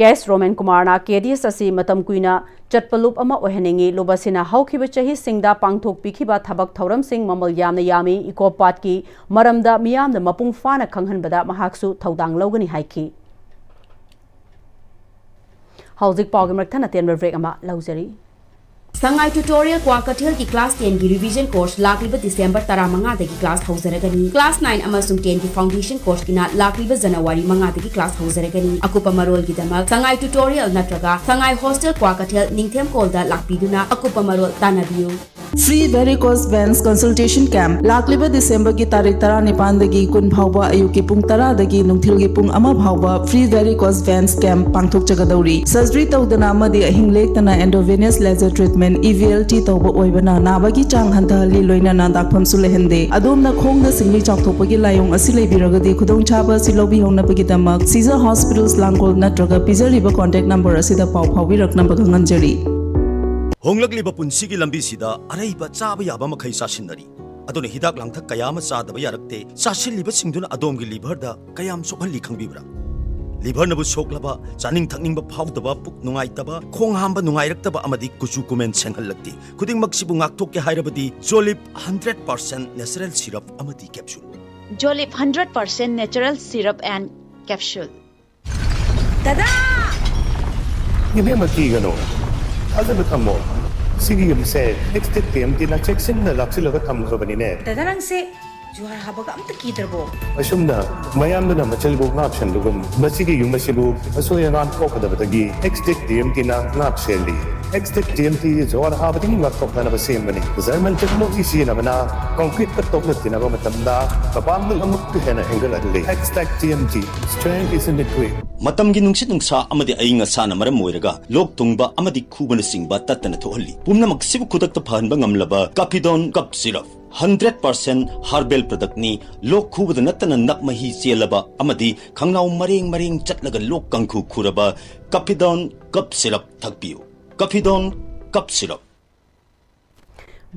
ꯀꯦ ꯑꯦꯁ ꯔꯣꯃꯦꯟ ꯀꯨꯃꯥꯔꯅ ꯀꯦ ꯗꯤ ꯑꯦꯁ ꯑꯁꯤ ꯃꯇꯝ ꯀꯨꯏꯅ ꯆꯠꯄ ꯂꯨꯞ ꯑꯃ ꯑꯣꯏꯍꯟꯅꯤꯡꯏ꯫ ꯂꯨꯞ ꯑꯁꯤꯅ ꯍꯧꯈꯤꯕ ꯆꯍꯤꯁꯤꯡꯗ ꯄꯥꯡꯊꯣꯛꯄꯤꯈꯤꯕ ꯊꯕꯛ ꯊꯧꯔꯝꯁꯤꯡ ꯃꯃꯜ ꯌꯥꯝꯅ ꯌꯥꯝꯃꯤ꯫ ꯏꯀꯣ ꯄꯥꯠꯀꯤ ꯃꯔꯝꯗ ꯃꯤꯌꯥꯝꯅ ꯃꯄꯨꯡ ꯐꯥꯅ ꯈꯪꯍꯟꯕꯗ ꯃꯍꯥꯛꯁꯨ ꯊꯧꯗꯥꯡ ꯂꯧꯒꯅꯤ ꯍꯥꯏꯈꯤ꯫ ꯍꯧꯖꯤꯛ ꯄꯥꯎꯒꯤ ꯃꯔꯛ ꯊꯠꯅ ꯇꯦꯟꯕ ꯕ꯭ꯔꯦꯛ ꯑꯃ ꯂꯧꯖꯔꯤ꯫ ꯁꯉꯥꯏ ꯇ꯭ꯌꯨꯇꯣꯔꯤꯌꯦꯜ ꯀ꯭ꯋꯥꯀꯩꯊꯦꯜꯒꯤ ꯀ꯭ꯂꯥꯁ ꯇꯦꯟꯒꯤ ꯔꯤꯚꯤꯖꯟ ꯀꯣꯔꯁ ꯂꯥꯛꯂꯤꯕ ꯗꯤꯁꯦꯝꯕꯔ ꯇꯔꯥꯃꯉꯥꯗꯒꯤ ꯀ꯭ꯂꯥꯁ ꯍꯧꯖꯔꯒꯅꯤ꯫ ꯀ꯭ꯂꯥꯁ ꯅꯥꯏꯟ ꯑꯃꯁꯨꯡ ꯇꯦꯟꯒꯤ ꯐꯥꯎꯟꯗꯦꯁꯟ ꯀꯣꯔꯁꯀꯤꯅ ꯂꯥꯛꯂꯤꯕ ꯖꯅꯋꯥꯔꯤ ꯃꯉꯥꯗꯒꯤ ꯀ꯭ꯂꯥꯁ ꯍꯧꯖꯔꯒꯅꯤ꯫ ꯑꯀꯨꯞꯄ ꯃꯔꯣꯜꯒꯤꯗꯃꯛ ꯁꯉꯥꯏ ꯇ꯭ꯌꯨꯇꯣꯔꯤꯌꯦꯜ ꯅꯠꯇ꯭ꯔꯒ ꯁꯉꯥꯏ ꯍꯣꯁꯇꯦꯜ ꯀ꯭ꯋꯥꯀꯩꯊꯦꯜ ꯅꯤꯡꯊꯦꯝ ꯀꯣꯜꯗ ꯂꯥꯛꯄꯤꯗꯨꯅ ꯑꯀꯨꯞꯄ ꯃꯔꯣꯜ ꯇꯥꯟꯅꯕꯤꯌꯨ꯫ Free Varicose Veins Consultation Camp ꯂꯥꯛꯂꯤꯕ ꯗꯤꯁꯦꯝꯕꯔꯒꯤ ꯇꯥꯔꯤꯛ ꯇꯔꯥꯅꯤꯄꯥꯟꯗꯒꯤ ꯀꯨꯟ ꯐꯥꯎꯕ ꯑꯌꯨꯛꯀꯤ ꯄꯨꯡ ꯇꯔꯥꯗꯒꯤ ꯅꯨꯡꯊꯤꯜꯒꯤ ꯄꯨꯡ ꯑꯃ ꯐꯥꯎꯕ Free Varicose Veins Camp ꯄꯥꯡꯊꯣꯛꯆꯒꯗꯧꯔꯤ꯫ ꯁꯔꯖꯔꯤ ꯇꯧꯗꯅ ꯑꯃꯗꯤ ꯑꯍꯤꯡ ꯂꯦꯛꯇꯅ Endovenous Laser Treatment, E V L T, ꯇꯧꯕ ꯑꯣꯏꯕꯅ ꯅꯥꯕꯒꯤ ꯆꯥꯡ ꯍꯟꯊꯍꯜꯂꯤ, ꯂꯣꯏꯅꯅ ꯗꯥꯛꯐꯝꯁꯨ ꯂꯩꯍꯟꯗꯦ꯫ ꯑꯗꯣꯝꯅ ꯈꯣꯡꯗ ꯁꯤꯡꯂꯤ ꯆꯥꯎꯊꯣꯛꯄꯒꯤ ꯂꯥꯏꯑꯣꯡ ꯑꯁꯤ ꯂꯩꯕꯤꯔꯒꯗꯤ ꯈꯨꯗꯣꯡꯆꯥꯕ ꯑꯁꯤ ꯂꯧꯕꯤꯍꯧꯅꯕꯒꯤꯗꯃꯛ Caesar Hospitals ꯂꯥꯡꯒꯣꯜ ꯅꯠꯇ꯭ꯔꯒ ꯄꯤꯖꯔꯤꯕ contact number ꯑꯁꯤꯗ ꯄꯥꯎ ꯐꯥꯎꯕꯤꯔꯛꯅꯕ ꯈꯪꯍꯟꯖꯔꯤ꯫ ꯍꯣꯡꯂꯛꯂꯤꯕ ꯄꯨꯟꯁꯤꯒꯤ ꯂꯝꯕꯤꯁꯤꯗ ꯑꯔꯩꯕ ꯆꯥꯕ ꯌꯥꯕ ꯃꯈꯩ ꯆꯥꯁꯤꯟꯅꯔꯤ꯫ ꯑꯗꯨꯅ ꯍꯤꯗꯥꯛ ꯂꯥꯡꯊꯛ ꯀꯌꯥ ꯑꯃ ꯆꯥꯗꯕ ꯌꯥꯔꯛꯇꯦ꯫ ꯆꯥꯁꯤꯜꯂꯤꯕꯁꯤꯡꯗꯨꯅ ꯑꯗꯣꯝꯒꯤ liverꯗ ꯀꯌꯥꯝ ꯁꯣꯛꯍꯜꯂꯤ ꯈꯪꯕꯤꯕ꯭ꯔꯥ? Liverꯅꯕꯨ ꯁꯣꯛꯂꯕ, ꯆꯥꯅꯤꯡ ꯊꯛꯅꯤꯡꯕ ꯐꯥꯎꯗꯕ, ꯄꯨꯛ ꯅꯨꯡꯉꯥꯏꯇꯕ, ꯈꯣꯡ ꯍꯥꯝꯕ ꯅꯨꯡꯉꯥꯏꯔꯛꯇꯕ ꯑꯃꯗꯤ ꯀꯨꯆꯨ ꯀꯨꯃꯦꯟ ꯁꯦꯡꯍꯜꯂꯛꯇꯦ꯫ ꯈꯨꯗꯤꯡꯃꯛꯁꯤꯕꯨ ꯉꯥꯛꯊꯣꯛꯀꯦ ꯍꯥꯏꯔꯕꯗꯤ Jolib hundred percent natural syrup ꯑꯃꯗꯤ capsule꯫ Jolib hundred percent natural syrup and capsule꯫ ꯗꯗꯥ! ꯏꯕꯦꯝꯃ, ꯀꯤꯒꯅꯨ, ꯊꯥꯖꯕ ꯊꯝꯃꯣ꯫ ꯁꯤꯒꯤ ꯌꯨꯝꯁꯦ Extech T M Tꯅ ꯆꯦꯛꯁꯤꯟꯅ ꯂꯥꯛꯁꯤꯜꯂꯒ ꯊꯝꯈ꯭ꯔꯕꯅꯤꯅꯦ꯫ ꯗꯗꯥ, ꯅꯪꯁꯦ ꯖꯨꯍꯥꯔ ꯍꯥꯕꯒ ꯑꯝꯇ ꯀꯤꯗ꯭ꯔꯕꯣ? ꯑꯁꯨꯝꯅ ꯃꯌꯥꯝꯗꯨꯅ ꯃꯆꯜꯕꯨ ꯉꯥꯛꯁꯦꯟꯕꯒꯨꯝ, ꯃꯁꯤꯒꯤ ꯌꯨꯝ ꯑꯁꯤꯕꯨ ꯑꯁꯣꯏ ꯑꯉꯥꯝ ꯊꯣꯛꯀꯗꯕꯗꯒꯤ Extech T M Tꯅ ꯉꯥꯛꯁꯦꯜꯂꯤ꯫ Extech T M T ꯖꯨꯍꯥꯔ ꯍꯥꯕꯗꯒꯤ ꯉꯥꯛꯊꯣꯛꯅꯅꯕ ꯁꯦꯝꯕꯅꯤ꯫ German technology ꯁꯤꯖꯤꯟꯅꯕꯅ concreteꯀ ꯇꯣꯛꯅ ꯇꯤꯟꯅꯕ ꯃꯇꯝꯗ ꯃꯄꯥꯡꯒꯜ ꯑꯃꯨꯛꯀ ꯍꯦꯟꯅ ꯍꯦꯟꯒꯠꯍꯜꯂꯤ꯫ Extech T M T, strength is in the grit. ꯃꯇꯝꯒꯤ ꯅꯨꯡꯁꯤꯠ ꯅꯨꯡꯁꯥ ꯑꯃꯗꯤ ꯑꯏꯪ ꯑꯁꯥꯅ ꯃꯔꯝ ꯑꯣꯏꯔꯒ ꯂꯣꯛ ꯊꯨꯡꯕ ꯑꯃꯗꯤ ꯈꯨꯕꯅꯆꯤꯡꯕ ꯇꯠꯇꯅ ꯊꯣꯛꯍꯜꯂꯤ꯫ ꯄꯨꯝꯅꯃꯛꯁꯤꯕꯨ ꯈꯨꯗꯛꯇ ꯐꯍꯟꯕ ꯉꯝꯂꯕ Capidon Cough Syrup hundred percent herbal productꯅꯤ꯫ ꯂꯣꯛ ꯈꯨꯕꯗ ꯅꯠꯇꯅ ꯅꯞ ꯃꯍꯤ ꯆꯦꯜꯂꯕ ꯑꯃꯗꯤ ꯈꯪꯅꯥꯎ ꯃꯔꯦꯡ ꯃꯔꯦꯡ ꯆꯠꯂꯒ ꯂꯣꯛ ꯀꯥꯡꯈꯨ ꯈꯨꯔꯕ Capidon Cough Syrup ꯊꯛꯄꯤꯌꯨ꯫ Capidon Cough Syrup꯫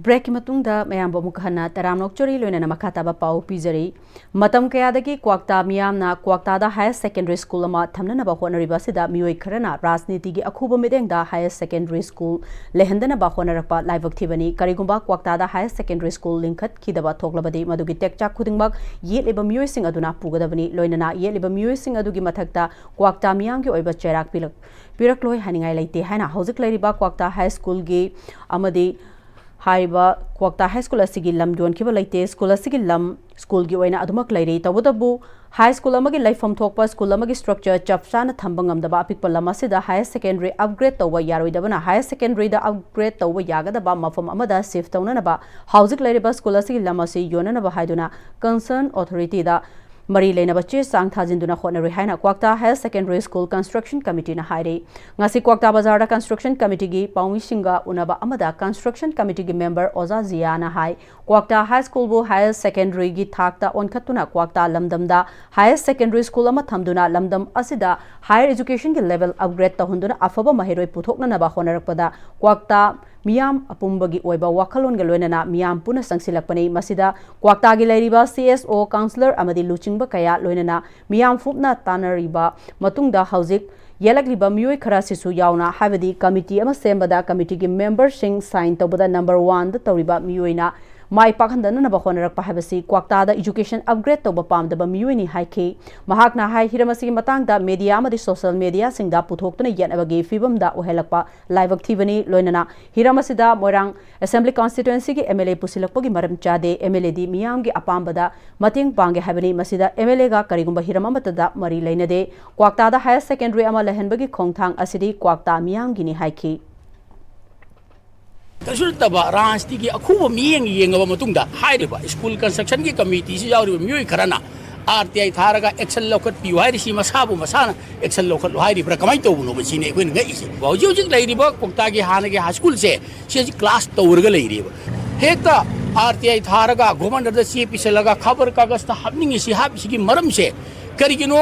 Breakꯀꯤ ꯃꯇꯨꯡꯗ ꯃꯌꯥꯝꯕꯨ ꯑꯃꯨꯛ ꯍꯟꯅ ꯇꯔꯥꯝꯅ ꯑꯣꯛꯆꯔꯤ, ꯂꯣꯏꯅꯅ ꯃꯈꯥ ꯇꯥꯕ ꯄꯥꯎ ꯄꯤꯖꯔꯤ꯫ ꯃꯇꯝ ꯀꯌꯥꯗꯒꯤ ꯀ꯭ꯋꯥꯛꯇꯥ ꯃꯤꯌꯥꯝꯅ ꯀ꯭ꯋꯥꯛꯇꯥꯗ higher secondary school ꯑꯃ ꯊꯝꯅꯅꯕ ꯍꯣꯠꯅꯔꯤꯕ ꯑꯁꯤꯗ ꯃꯤꯑꯣꯏ ꯈꯔꯅ ꯔꯥꯖꯅꯤꯇꯤꯒꯤ ꯑꯈꯨꯕ ꯃꯤꯠꯌꯦꯡꯗ higher secondary school ꯂꯩꯍꯟꯗꯅꯕ ꯍꯣꯠꯅꯔꯛꯄ ꯂꯥꯏꯕꯛ ꯊꯤꯕꯅꯤ꯫ ꯀꯔꯤꯒꯨꯝꯕ ꯀ꯭ꯋꯥꯛꯇꯥꯗ higher secondary school ꯂꯤꯡꯈꯠꯈꯤꯗꯕ ꯊꯣꯛꯂꯕꯗꯤ ꯃꯗꯨꯒꯤ ꯇꯦꯛꯆꯥꯛ ꯈꯨꯗꯤꯡꯃꯛ ꯌꯦꯠꯂꯤꯕ ꯃꯤꯑꯣꯏꯁꯤꯡ ꯑꯗꯨꯅ ꯄꯨꯒꯗꯕꯅꯤ꯫ ꯂꯣꯏꯅꯅ ꯌꯦꯠꯂꯤꯕ ꯃꯤꯑꯣꯏꯁꯤꯡ ꯑꯗꯨꯒꯤ ꯃꯊꯛꯇ ꯀ꯭ꯋꯥꯛꯇꯥ ꯃꯤꯌꯥꯝꯒꯤ ꯑꯣꯏꯕ ꯆꯩꯔꯥꯛ ꯄꯤꯂꯛ-, ꯄꯤꯔꯛꯂꯣꯏ ꯍꯥꯏꯅꯤꯡꯉꯥꯏ ꯂꯩꯇꯦ ꯍꯥꯏꯅ ꯍꯧꯖꯤꯛ ꯂꯩꯔꯤꯕ ꯀ꯭ꯋꯥꯛꯇꯥ high schoolꯒꯤ ꯑꯃꯗꯤ ꯍꯥꯏꯔꯤꯕ ꯀ꯭ꯋꯥꯛꯇꯥ ꯍꯥꯏ ꯁ꯭ꯀꯨꯜ ꯑꯁꯤꯒꯤ ꯂꯝ ꯌꯣꯟꯈꯤꯕ ꯂꯩꯇꯦ꯫ ꯁ꯭ꯀꯨꯜ ꯑꯁꯤꯒꯤ ꯂꯝ ꯁ꯭ꯀꯨꯜꯒꯤ ꯑꯣꯏꯅ ꯑꯗꯨꯃꯛ ꯂꯩꯔꯤ꯫ ꯇꯧꯕꯇꯕꯨ ꯍꯥꯏ ꯁ꯭ꯀꯨꯜ ꯑꯃꯒꯤ ꯂꯩꯐꯝ ꯊꯣꯛꯄ ꯁ꯭ꯀꯨꯜ ꯑꯃꯒꯤ ꯁ꯭ꯇ꯭ꯔꯛꯆꯔ ꯆꯞ ꯆꯥꯅ ꯊꯝꯕ ꯉꯝꯗꯕ ꯑꯄꯤꯛꯄ ꯂꯝ ꯑꯁꯤꯗ ꯍꯥꯌꯔ ꯁꯦꯀꯦꯟꯗꯔꯤ ꯑꯞꯒ꯭ꯔꯦꯗ ꯇꯧꯕ ꯌꯥꯔꯣꯏꯗꯕꯅ ꯍꯥꯌꯔ ꯁꯦꯀꯦꯟꯗꯔꯤꯗ ꯑꯞꯒ꯭ꯔꯦꯗ ꯇꯧꯕ ꯌꯥꯒꯗꯕ ꯃꯐꯝ ꯑꯃꯗ ꯁꯤꯐ ꯇꯧꯅꯅꯕ ꯍꯧꯖꯤꯛ ꯂꯩꯔꯤꯕ ꯁ꯭ꯀꯨꯜ ꯑꯁꯤꯒꯤ ꯂꯝ ꯑꯁꯤ ꯌꯣꯟꯅꯅꯕ ꯍꯥꯏꯗꯨꯅ ꯀꯟꯁꯔꯟ ꯑꯣꯊꯣꯔꯤꯇꯤꯗ ꯃꯔꯤ ꯂꯩꯅꯕ ꯆꯦ ꯆꯥꯡ ꯊꯥꯖꯤꯟꯗꯨꯅ ꯍꯣꯠꯅꯔꯨꯏ ꯍꯥꯏꯅ ꯀ꯭ꯋꯥꯛꯇꯥ ꯍꯥꯌꯔ ꯁꯦꯀꯦꯟꯗꯔꯤ ꯁ꯭ꯀꯨꯜ ꯀꯟꯁꯇ꯭ꯔꯛꯁꯟ ꯀꯃꯤꯇꯤꯅ ꯍꯥꯏꯔꯤ꯫ ꯉꯁꯤ ꯀ꯭ꯋꯥꯛꯇꯥ ꯕꯖꯥꯔꯗ ꯀꯟꯁꯇ꯭ꯔꯛꯁꯟ ꯀꯃꯤꯇꯤꯒꯤ ꯄꯥꯎꯃꯤꯁꯤꯡꯒ ꯎꯅꯕ ꯑꯃꯗ ꯀꯟꯁꯇ꯭ꯔꯛꯁꯟ ꯀꯃꯤꯇꯤꯒꯤ ꯃꯦꯝꯕꯔ ꯑꯣꯖꯥ ꯖꯤꯌꯥꯅ ꯍꯥꯏ, ꯀ꯭ꯋꯥꯛꯇꯥ ꯍꯥꯏ ꯁ꯭ꯀꯨꯜꯕꯨ ꯍꯥꯌꯔ ꯁꯦꯀꯦꯟꯗꯔꯤꯒꯤ ꯊꯥꯛꯇ ꯑꯣꯟꯈꯠꯇꯨꯅ ꯀ꯭ꯋꯥꯛꯇꯥ ꯂꯝꯗꯝꯗ ꯍꯥꯌꯔ ꯁꯦꯀꯦꯟꯗꯔꯤ ꯁ꯭ꯀꯨꯜ ꯑꯃ ꯊꯝꯗꯨꯅ ꯂꯝꯗꯝ ꯑꯁꯤꯗ ꯍꯥꯌꯔ ꯑꯦꯖꯨꯀꯦꯁꯟꯒꯤ ꯂꯦꯚꯦꯜ ꯑꯞꯒ꯭ꯔꯦꯗ ꯇꯧꯍꯟꯗꯨꯅ ꯑꯐꯕ ꯃꯍꯩꯔꯣꯏ ꯄꯨꯊꯣꯛꯅꯅꯕ ꯍꯣꯠꯅꯔꯛꯄꯗ ꯀ꯭ꯋꯥꯛꯇꯥ ꯃꯤꯌꯥꯝ ꯑꯄꯨꯝꯕꯒꯤ ꯑꯣꯏꯕ ꯋꯥꯈꯜꯂꯣꯟꯒ ꯂꯣꯏꯅꯅ ꯃꯤꯌꯥꯝ ꯄꯨꯟꯅ ꯆꯪꯁꯤꯜꯂꯛꯄꯅꯤ꯫ ꯃꯁꯤꯗ ꯀ꯭ꯋꯥꯛꯇꯥꯒꯤ ꯂꯩꯔꯤꯕ ꯁꯤ ꯑꯦꯁ ꯑꯣ, ꯀꯥꯎꯟꯁꯤꯂꯔ ꯑꯃꯗꯤ ꯂꯨꯆꯤꯡꯕ ꯀꯌꯥ ꯂꯣꯏꯅꯅ ꯃꯤꯌꯥꯝ ꯄꯨꯝꯅ ꯇꯥꯟꯅꯔꯤꯕ ꯃꯇꯨꯡꯗ ꯍꯧꯖꯤꯛ ꯌꯦꯜꯂꯛꯂꯤꯕ ꯃꯤꯑꯣꯏ ꯈꯔ ꯑꯁꯤꯁꯨ ꯌꯥꯎꯅ, ꯍꯥꯏꯕꯗꯤ ꯀꯃꯤꯇꯤ ꯑꯃ ꯁꯦꯝꯕꯗ ꯀꯃꯤꯇꯤꯒꯤ ꯃꯦꯝꯕꯔꯁꯤꯡ ꯁꯥꯏꯟ ꯇꯧꯕꯗ ꯅꯝꯕꯔ ꯋꯥꯟꯗ ꯇꯧꯔꯤꯕ ꯃꯤꯑꯣꯏꯅ ꯃꯥꯏ ꯄꯥꯛꯍꯟꯗꯅꯕ ꯍꯣꯠꯅꯔꯛꯄ ꯍꯥꯏꯕꯁꯤ ꯀ꯭ꯋꯥꯛꯇꯥꯗ ꯑꯦꯖꯨꯀꯦꯁꯟ ꯑꯞꯒ꯭ꯔꯦꯗ ꯇꯧꯕ ꯄꯥꯝꯗꯕ ꯃꯤꯑꯣꯏꯅꯤ ꯍꯥꯏꯈꯤ꯫ ꯃꯍꯥꯛꯅ ꯍꯥꯏ, ꯍꯤꯔꯝ ꯑꯁꯤꯒꯤ ꯃꯇꯥꯡꯗ ꯃꯦꯗꯤꯌꯥ ꯑꯃꯗꯤ ꯁꯣꯁꯤꯌꯦꯜ ꯃꯦꯗꯤꯌꯥꯁꯤꯡꯗ ꯄꯨꯊꯣꯛꯇꯨꯅ ꯌꯦꯠꯅꯕꯒꯤ ꯐꯤꯕꯝꯗ ꯑꯣꯏꯍꯜꯂꯛꯄ ꯂꯥꯏꯕꯛ ꯊꯤꯕꯅꯤ꯫ ꯂꯣꯏꯅꯅ ꯍꯤꯔꯝ ꯑꯁꯤꯗ ꯃꯣꯏꯔꯥꯡ ꯑꯦꯁꯦꯝꯕ꯭ꯂꯤ ꯀꯟꯁꯇꯤꯇ꯭ꯋꯦꯟꯁꯤꯒꯤ ꯑꯦꯝ ꯑꯦꯜ ꯑꯦ ꯄꯨꯁꯤꯜꯂꯛꯄꯒꯤ ꯃꯔꯝ ꯆꯥꯗꯦ꯫ ꯑꯦꯝ ꯑꯦꯜ ꯑꯦꯗꯤ ꯃꯤꯌꯥꯝꯒꯤ ꯑꯄꯥꯝꯕꯗ ꯃꯇꯦꯡ ꯄꯥꯡꯒꯦ ꯍꯥꯏꯕꯅꯤ꯫ ꯃꯁꯤꯗ ꯑꯦꯝ ꯑꯦꯜ ꯑꯦꯒ ꯀꯔꯤꯒꯨꯝꯕ ꯍꯤꯔꯝ ꯑꯃꯠꯇꯗ ꯃꯔꯤ ꯂꯩꯅꯗꯦ꯫ ꯀ꯭ꯋꯥꯛꯇꯥꯗ ꯍꯥꯌꯔ ꯁꯦꯀꯦꯟꯗꯔꯤ ꯑꯃ ꯂꯩꯍꯟꯕꯒꯤ ꯈꯣꯡꯊꯥꯡ ꯑꯁꯤꯗꯤ ꯀ꯭ꯋꯥꯛꯇꯥ ꯃꯤꯌꯥꯝꯒꯤꯅꯤ ꯍꯥꯏꯈꯤ꯫ ꯀꯩꯁꯨ ꯅꯠꯇꯕ ꯔꯥꯖꯅꯤꯇꯤꯒꯤ ꯑꯈꯨꯕ ꯃꯤꯠꯌꯦꯡ ꯌꯦꯡꯉꯕ ꯃꯇꯨꯡꯗ ꯍꯥꯏꯔꯤꯕ ꯁ꯭ꯀꯨꯜ ꯀꯟꯁꯇ꯭ꯔꯛꯁꯟꯒꯤ ꯀꯃꯤꯇꯤꯁꯤ ꯌꯥꯎꯔꯤꯕ ꯃꯤꯑꯣꯏ ꯈꯔꯅ ꯑꯥꯔ ꯇꯤ ꯑꯥꯏ ꯊꯥꯔꯒ ꯑꯦꯛꯁꯟ ꯂꯧꯈꯠꯄꯤꯌꯨ ꯍꯥꯏꯔꯤꯁꯤ ꯃꯁꯥꯕꯨ ꯃꯁꯥꯅ ꯑꯦꯛꯁꯟ ꯂꯧꯈꯠꯂꯨ ꯍꯥꯏꯔꯤꯕ꯭ꯔꯥ? ꯀꯃꯥꯏꯅ ꯇꯧꯕꯅꯣꯕ? ꯁꯤꯅꯤ ꯑꯩꯈꯣꯏꯅ ꯉꯛꯏꯁꯦ꯫ ꯍꯧꯖꯤꯛ ꯍꯧꯖꯤꯛ ꯂꯩꯔꯤꯕ ꯀ꯭ꯋꯥꯛꯇꯥꯒꯤ ꯍꯥꯟꯅꯒꯤ ꯍꯥꯏ ꯁ꯭ꯀꯨꯜꯁꯦ, ꯁꯤ ꯍꯧꯖꯤꯛ ꯀ꯭ꯂꯥꯁ ꯇꯧꯔꯒ ꯂꯩꯔꯤꯕ꯫ ꯍꯦꯛꯇ ꯑꯥꯔ ꯇꯤ ꯑꯥꯏ ꯊꯥꯔꯒ ꯒꯣꯕꯔꯅꯔꯗ ꯆꯦ ꯄꯤꯁꯜꯂꯒ ꯈꯕꯔ ꯀꯥꯒꯖꯇ ꯍꯥꯞꯅꯤꯡꯉꯤꯁꯤ, ꯍꯥꯞꯄꯤꯁꯤꯒꯤ ꯃꯔꯝꯁꯦ ꯀꯔꯤꯒꯤꯅꯣ?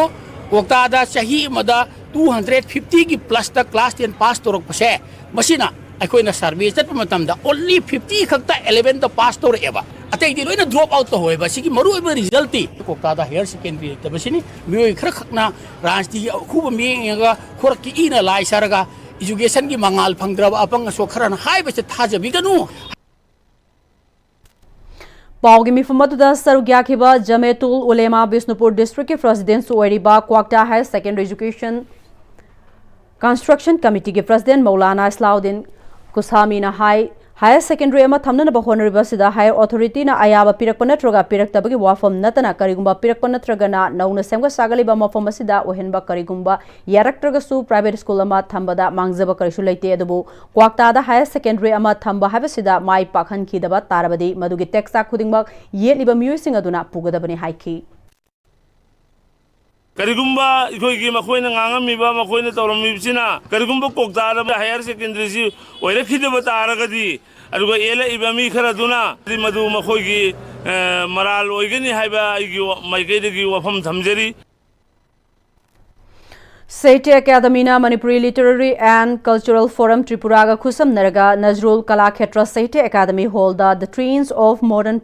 ꯀ꯭ꯋꯥꯛꯇꯥꯗ ꯆꯍꯤ ꯑꯃꯗ ꯇꯨ ꯍꯟꯗ꯭ꯔꯦꯠ ꯐꯤꯐꯇꯤꯒꯤ ꯄ꯭ꯂꯁꯇ ꯀ꯭ꯂꯥꯁ ꯇꯦꯟ ꯄꯥꯁ ꯇꯧꯔꯛꯄꯁꯦ, ꯃꯁꯤꯅ ꯑꯩꯈꯣꯏꯅ ꯁꯔꯚꯦ ꯆꯠꯄ ꯃꯇꯝꯗ ꯑꯣꯟꯂꯤ ꯐꯤꯐꯇꯤ ꯈꯛꯇ ꯑꯦꯂꯦꯚꯦꯟꯗ ꯄꯥꯁ ꯇꯧꯔꯛꯑꯦꯕ, ꯑꯇꯩꯗꯤ ꯂꯣꯏꯅ ꯗ꯭ꯔꯣꯞ ꯑꯥꯎꯠ ꯇꯧꯍꯧꯋꯦꯕ꯫ ꯁꯤꯒꯤ ꯃꯔꯨꯑꯣꯏꯕ ꯔꯤꯖꯜꯇꯤ ꯀ꯭ꯋꯥꯛꯇꯥꯗ ꯍꯥꯌꯔ ꯁꯦꯀꯦꯟꯗꯔꯤ ꯂꯩꯇꯕꯁꯤꯅꯤ꯫ ꯃꯤꯑꯣꯏ ꯈꯔꯈꯛꯅ ꯔꯥꯖꯅꯤꯇꯤꯒꯤ ꯑꯈꯨꯕ ꯃꯤꯠꯌꯦꯡ ꯌꯦꯡꯉꯒ ꯈꯣꯔꯛꯀꯤ ꯏꯅ ꯂꯥꯏ ꯁꯥꯔꯒ ꯏꯖꯨꯀꯦꯁꯟꯒꯤ ꯃꯉꯥꯜ ꯐꯪꯗ꯭ꯔꯕ ꯑꯄꯪ ꯑꯁꯣꯛ ꯈꯔꯅ ꯍꯥꯏꯕꯁꯦ ꯊꯥꯖꯕꯤꯒꯅꯨ꯫ ꯄꯥꯎꯒꯤ ꯃꯤꯐꯝ ꯑꯗꯨꯗ ꯁꯔꯨꯛ ꯌꯥꯈꯤꯕ ꯖꯃꯦꯇꯨꯜ ꯎꯂꯦꯃꯥ ꯕꯤꯁꯅꯨꯄꯨꯔ ꯗꯤꯁꯇ꯭ꯔꯤꯛꯀꯤ ꯄ꯭ꯔꯁꯤꯗꯦꯟꯁꯨ ꯑꯣꯏꯔꯤꯕ Kwakta higher secondary education construction ꯀꯃꯤꯇꯤꯒꯤ ꯄ꯭ꯔꯁꯤꯗꯦꯟ ꯃꯧꯂꯥꯅꯥ ꯏꯁꯂꯥꯎꯗꯤꯟ ꯀꯨꯁꯥꯃꯤꯅ ꯍꯥꯏ, ꯍꯥꯌꯔ ꯁꯦꯀꯦꯟꯗꯔꯤ ꯑꯃ ꯊꯝꯅꯅꯕ ꯍꯣꯠꯅꯔꯤꯕ ꯑꯁꯤꯗ ꯍꯥꯌꯔ ꯑꯣꯊꯣꯔꯤꯇꯤꯅ ꯑꯌꯥꯕ ꯄꯤꯔꯛꯄ ꯅꯠꯇ꯭ꯔꯒ ꯄꯤꯔꯛꯇꯕꯒꯤ ꯋꯥꯐꯝ ꯅꯠꯇꯅ, ꯀꯔꯤꯒꯨꯝꯕ ꯄꯤꯔꯛꯄ ꯅꯠꯇ꯭ꯔꯒꯅ ꯅꯧꯅ ꯁꯦꯝꯒꯠ ꯁꯥꯒꯠꯂꯤꯕ ꯃꯐꯝ ꯑꯁꯤꯗ ꯑꯣꯏꯍꯟꯕ ꯀꯔꯤꯒꯨꯝꯕ ꯌꯥꯔꯛꯇ꯭ꯔꯒꯁꯨ, ꯄ꯭ꯔꯥꯏꯚꯦꯠ ꯁ꯭ꯀꯨꯜ ꯑꯃ ꯊꯝꯕꯗ ꯃꯥꯡꯖꯕ ꯀꯔꯤꯁꯨ ꯂꯩꯇꯦ꯫ ꯑꯗꯨꯕꯨ ꯀ꯭ꯋꯥꯛꯇꯥꯗ ꯍꯥꯌꯔ ꯁꯦꯀꯦꯟꯗꯔꯤ ꯑꯃ ꯊꯝꯕ ꯍꯥꯏꯕꯁꯤꯗ ꯃꯥꯏ ꯄꯥꯛꯍꯟꯈꯤꯗꯕ ꯇꯥꯔꯕꯗꯤ, ꯃꯗꯨꯒꯤ ꯇꯦꯛꯁ ꯈꯨꯗꯤꯡꯃꯛ ꯌꯦꯠꯂꯤꯕ ꯃꯤꯑꯣꯏꯁꯤꯡ ꯑꯗꯨꯅ ꯄꯨꯒꯗꯕꯅꯤ ꯍꯥꯏꯈꯤ꯫ ꯀꯔꯤꯒꯨꯝꯕ ꯑꯩꯈꯣꯏꯒꯤ ꯃꯈꯣꯏꯅ ꯉꯥꯡꯉꯝꯃꯤꯕ, ꯃꯈꯣꯏꯅ ꯇꯧꯔꯝꯃꯤꯕꯁꯤꯅ ꯀꯔꯤꯒꯨꯝꯕ ꯀ꯭ꯋꯥꯛꯇꯥꯗ ꯍꯥꯌꯔ ꯁꯦꯀꯦꯟꯗꯔꯤꯁꯤ ꯑꯣꯏꯔꯛꯈꯤꯗꯕ ꯇꯥꯔꯒꯗꯤ, ꯑꯗꯨꯒ ꯌꯦꯜꯂꯛꯏꯕ ꯃꯤ ꯈꯔꯗꯨꯅ ꯃꯗꯨ ꯃꯈꯣꯏꯒꯤ, ꯑ, ꯃꯔꯥꯜ ꯑꯣꯏꯒꯅꯤ ꯍꯥꯏꯕ ꯑꯩꯒꯤ ꯋꯥ-, ꯃꯥꯏꯀꯩꯗꯒꯤ ꯋꯥꯐꯝ ꯊꯝꯖꯔꯤ꯫ ꯁꯥꯍꯤꯇ꯭ꯌ ꯑꯦꯀꯥꯗꯃꯤꯅ Manipuri Literary and Cultural Forum Tripuraꯒ ꯈꯨꯠꯁꯝꯅꯔꯒ ꯅꯖꯔꯨꯜ ꯀꯂꯥ ꯈꯦꯇ꯭ꯔ ꯁꯥꯍꯤꯇ꯭ꯌ ꯑꯦꯀꯥꯗꯃꯤ ꯍꯣꯜꯗ The Trains of Modern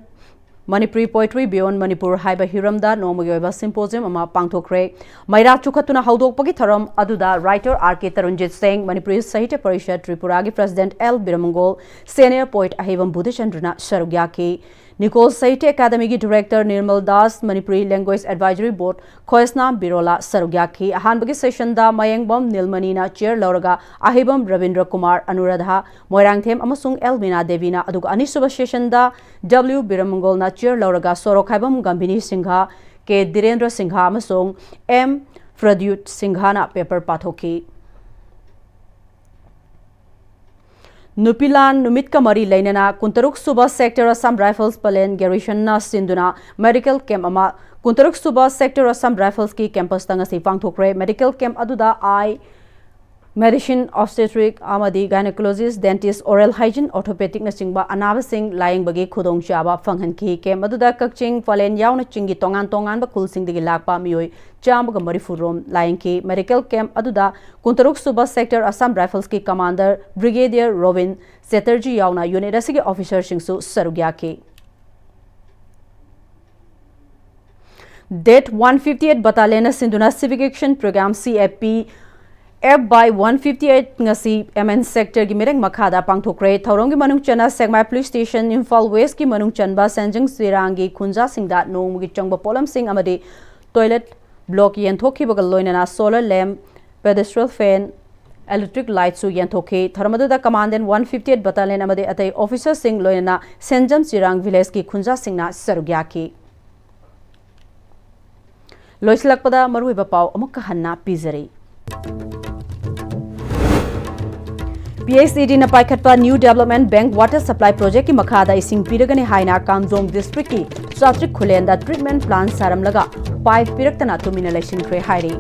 Manipuri Poetry Beyond Manipur ꯍꯥꯏꯕ ꯍꯤꯔꯝꯗ ꯅꯣꯡꯃꯒꯤ ꯑꯣꯏꯕ symposium ꯑꯃ ꯄꯥꯡꯊꯣꯛꯈ꯭ꯔꯦ꯫ ꯃꯩꯔꯥ ꯆꯨꯈꯠꯇꯨꯅ ꯍꯧꯗꯣꯛꯄꯒꯤ ꯊꯧꯔꯝ ꯑꯗꯨꯗ writer R K Tarunjit Singh, Manipuri Sahitya Parishad Tripuraꯒꯤ president L Biramangol, senior poet ꯑꯍꯩꯕꯝ ꯕꯨꯙꯆꯟꯗ꯭ꯔꯅ ꯁꯔꯨꯛ ꯌꯥꯈꯤ꯫ ꯅꯤꯀꯣꯜ ꯁꯥꯍꯤꯇ꯭ꯌ ꯑꯦꯀꯥꯗꯃꯤꯒꯤ director Nirmal Das, Manipuri Language Advisory Board Khoisnam Birola ꯁꯔꯨꯛ ꯌꯥꯈꯤ꯫ ꯑꯍꯥꯟꯕꯒꯤ sessionꯗ ꯃꯌꯦꯡꯕꯝ ꯅꯤꯜꯃꯅꯤꯅ chair ꯂꯧꯔꯒ ꯑꯍꯩꯕꯝ ꯔꯕꯤꯟꯗ꯭ꯔ ꯀꯨꯃꯥꯔ, ꯑꯅꯨꯔꯥꯙꯥ ꯃꯣꯏꯔꯥꯡꯊꯦꯝ ꯑꯃꯁꯨꯡ ꯑꯦꯜ ꯃꯤꯅꯥ ꯗꯦꯕꯤꯅ, ꯑꯗꯨꯒ ꯑꯅꯤꯁꯨꯕ sessionꯗ W ꯕꯤꯔꯃꯪꯒꯣꯜꯅ chair ꯂꯧꯔꯒ ꯁꯣꯔꯣꯛꯈꯥꯏꯕꯝ ꯒꯝꯚꯤꯅꯤ ꯁꯤꯡꯍ, ꯀꯦ ꯙꯤꯔꯦꯟꯗ꯭ꯔ ꯁꯤꯡꯍ ꯑꯃꯁꯨꯡ ꯑꯦꯝ ꯄ꯭ꯔꯗ꯭ꯌꯨꯠ ꯁꯤꯡꯍꯅ paper ꯄꯥꯊꯣꯛꯈꯤ꯫ ꯅꯨꯄꯤꯂꯥꯟ ꯅꯨꯃꯤꯠꯀ ꯃꯔꯤ ꯂꯩꯅꯅ ꯀꯨꯟꯇꯔꯨꯛ ꯁꯨꯕ Sector Assam Rifles Battalion Garrisonꯅ ꯁꯤꯟꯗꯨꯅ medical camp ꯑꯃ ꯀꯨꯟꯇꯔꯨꯛ ꯁꯨꯕ Sector Assam Riflesꯀꯤ campusꯇ ꯉꯁꯤ ꯄꯥꯡꯊꯣꯛꯈ꯭ꯔꯦ꯫ Medical camp ꯑꯗꯨꯗ eye, medicine, obstetric ꯑꯃꯗꯤ gynecologist, dentist, oral hygiene, orthopedicꯅꯆꯤꯡꯕ ꯑꯅꯥꯕꯁꯤꯡ ꯂꯥꯌꯦꯡꯕꯒꯤ ꯈꯨꯗꯣꯡꯆꯥꯕ ꯐꯪꯍꯟꯈꯤ꯫ Camp ꯑꯗꯨꯗ ꯀꯛꯆꯤꯡ, ꯄꯂꯦꯟ ꯌꯥꯎꯅ ꯆꯤꯡꯒꯤ ꯇꯣꯉꯥꯟ ꯇꯣꯉꯥꯟꯕ ꯈꯨꯜꯁꯤꯡꯗꯒꯤ ꯂꯥꯛꯄ ꯃꯤꯑꯣꯏ ꯆꯥꯝꯃꯒ ꯃꯔꯤꯐꯨ ꯔꯣꯝ ꯂꯥꯌꯦꯡꯈꯤ꯫ Medical camp ꯑꯗꯨꯗ ꯀꯨꯟꯇꯔꯨꯛ ꯁꯨꯕ Sector Assam Riflesꯀꯤ commander Brigadier Robin Chatterjee ꯌꯥꯎꯅ unit ꯑꯁꯤꯒꯤ officerꯁꯤꯡꯁꯨ ꯁꯔꯨꯛ ꯌꯥꯈꯤ꯫ Date one fifty eight Battalionꯅ ꯁꯤꯟꯗꯨꯅ Civic Action Programme, C A P, F by one fifty eight ꯉꯁꯤ M N Sectorꯒꯤ ꯃꯤꯔꯦꯞ ꯃꯈꯥꯗ ꯄꯥꯡꯊꯣꯛꯈ꯭ꯔꯦ꯫ ꯊꯧꯔꯝꯒꯤ ꯃꯅꯨꯡ ꯆꯟꯅ ꯁꯦꯛꯃꯥꯏ Police Station, ꯏꯝꯐꯥꯜ Westꯀꯤ ꯃꯅꯨꯡ ꯆꯟꯕ ꯁꯦꯟꯖꯪ ꯆꯤꯔꯥꯡꯒꯤ ꯈꯨꯟꯖꯥꯁꯤꯡꯗ ꯅꯣꯡꯃꯒꯤ ꯆꯪꯕ ꯄꯣꯠꯂꯝꯁꯤꯡ ꯑꯃꯗꯤ toilet block ꯌꯦꯟꯊꯣꯛꯈꯤꯕꯒ ꯂꯣꯏꯅꯅ solar lamp, pedestal fan, Electric lightꯁꯨ ꯌꯦꯟꯊꯣꯛꯈꯤ꯫ ꯊꯧꯔꯝ ꯑꯗꯨꯗ Commandant one fifty eight Battalion ꯑꯃꯗꯤ ꯑꯇꯩ officerꯁꯤꯡ, ꯂꯣꯏꯅꯅ ꯁꯦꯟꯖꯝ ꯆꯤꯔꯥꯡ villageꯀꯤ ꯈꯨꯟꯖꯥꯁꯤꯡꯅ ꯁꯔꯨꯛ ꯌꯥꯈꯤ꯫ ꯂꯣꯏꯁꯤꯜꯂꯛꯄꯗ ꯃꯔꯨꯑꯣꯏꯕ ꯄꯥꯎ ꯑꯃꯨꯛꯀ ꯍꯟꯅ ꯄꯤꯖꯔꯤ꯫ PHEDꯅ ꯄꯥꯏꯈꯠꯄ New Development Bank Water Supply Projectꯀꯤ ꯃꯈꯥꯗ ꯏꯁꯤꯡ ꯄꯤꯔꯒꯅꯤ ꯍꯥꯏꯅ ꯀꯥꯝꯖꯣꯡ districtꯀꯤ ꯆꯥꯇ꯭ꯔꯤꯛ ꯈꯨꯂꯦꯟꯗ treatment plant ꯁꯥꯔꯝꯂꯒ pipe ꯄꯤꯔꯛꯇꯅ ꯇꯨꯃꯤꯟꯅ ꯂꯩꯁꯤꯟꯈ꯭ꯔꯦ ꯍꯥꯏꯔꯤ꯫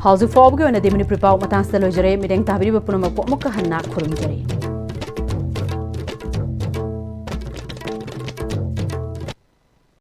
ꯍꯧꯖꯤꯛ ꯐꯥꯎꯕꯒꯤ ꯑꯣꯏꯅꯗꯤ ꯃꯅꯤꯄꯨꯔꯤ ꯄꯥꯎ ꯃꯇꯥꯡꯁꯤꯗ ꯂꯣꯏꯖꯔꯦ꯫ ꯃꯤꯠꯌꯦꯡ ꯇꯥꯕꯤꯔꯤꯕ ꯄꯨꯝꯅꯃꯛꯄꯨ ꯑꯃꯨꯛꯀ ꯍꯟꯅ ꯈꯨꯔꯨꯝꯖꯔꯤ꯫